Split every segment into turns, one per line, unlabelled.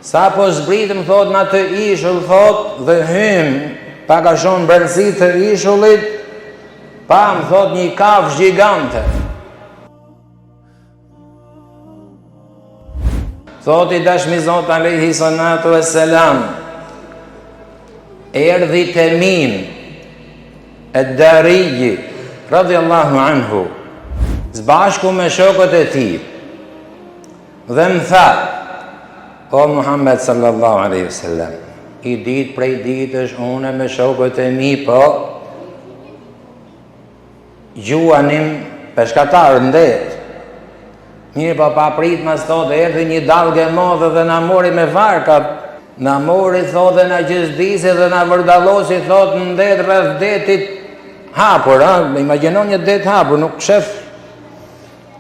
Sapo zbritëm, thotë, në atë ishull, thotë, dhe hymë, pak a shumë brendësi të ishullit, pamë, thotë, një kafshë gjigante. Thotë i dashmi Zot, alejhi salatu ve selam, erdhi Temim ed-Dariji, radiallahu anhu, së bashku me shokët e tij, Dhe më tha, o Muhammed sallallahu alaihi wasallam, një ditë prej ditësh unë me shokët e mi po gjuanim peshkatarë në det. Mirëpo papritmas thotë, erdhi një dallgë e madhe dhe na mori me varkat, na mori thotë dhe na gjezdisi dhe na vërdallosi thotë në det rreth detit hapur, ha? Imagjino një det hapur, nuk shef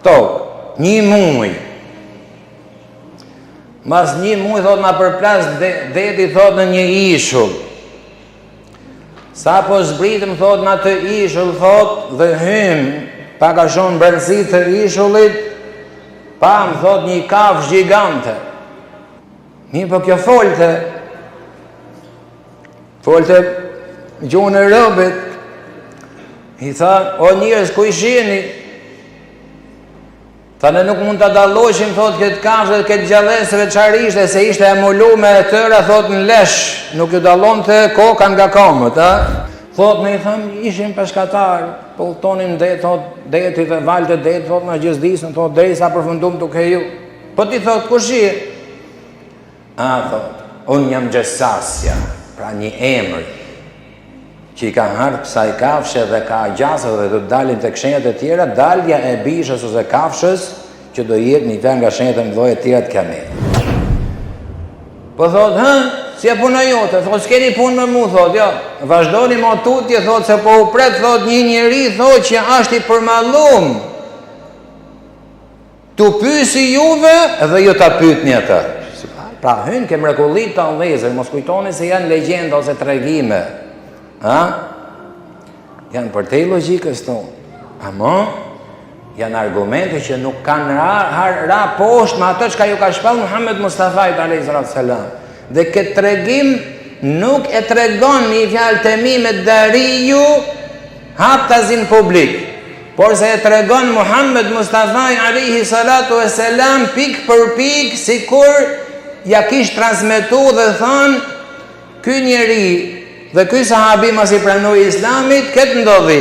Tokë, një muj. Mas një muj, thot, na përplas de, deti, thot, në një ishull. Sapo zbritëm, thot, në atë ishull, thot, dhe hymë, pak a shumë brendësi të ishullit, pamë, thot, një kafshë gjigante. Mirëpo kjo folte, folte gjuhën e robit, i tha, o njerëz, kush jeni? Tha ne nuk mund ta dallojshim, thot, këtë kafshë dhe këtë gjallesë veçfarë ishte, se ishte e mbulume e tëra, thot, në lesh, nuk ju dallonte koka nga komët, a? Thot, ne i thamë, ishim peshkatarë, po udhëtonim në det, thot, deti dhe valët e detit, thot, na gjezdisën, thot, derisa përfundum tek ju. Po ti, thot, kush je? A, thot, unë jam Xhesasja, pra një emër, që i ka ardhë kësaj kafshe dhe ka gjasa dhe do të dalim tek shenjat e tjera, dalja e bishës ose kafshës që do jetë një nga shenjat e mëdha të tjera të kiametit. Po thot, hë, si e puna jote, thot, s'keni punë me mu, thot, jo, vazhdoni më tutje, thot, se po u pret, thot, një njeri, thot, që është i përmallum, T'u pysi juve dhe ju ta pyetni atë. Pra hyn ke mrekullitë o vëllezër, mos kujtoni se janë legjenda ose tregime. Ha? Janë përtej logjikës tonë. Ama janë argumente që nuk kanë ra, har, ra poshtë me atë çka ju ka shpall Muhammed Mustafait alayhi salatu selam. Dhe këtë tregim nuk e tregon një fjalë Temim ed-Dariu haptazi në publik. Porse e tregon Muhammed Mustafai alejhi salatu e selam pikë për pikë sikur ja kish transmetu dhe thanë ky njeri dhe ky sahabi masi pranoi islamit këtë ndodhi.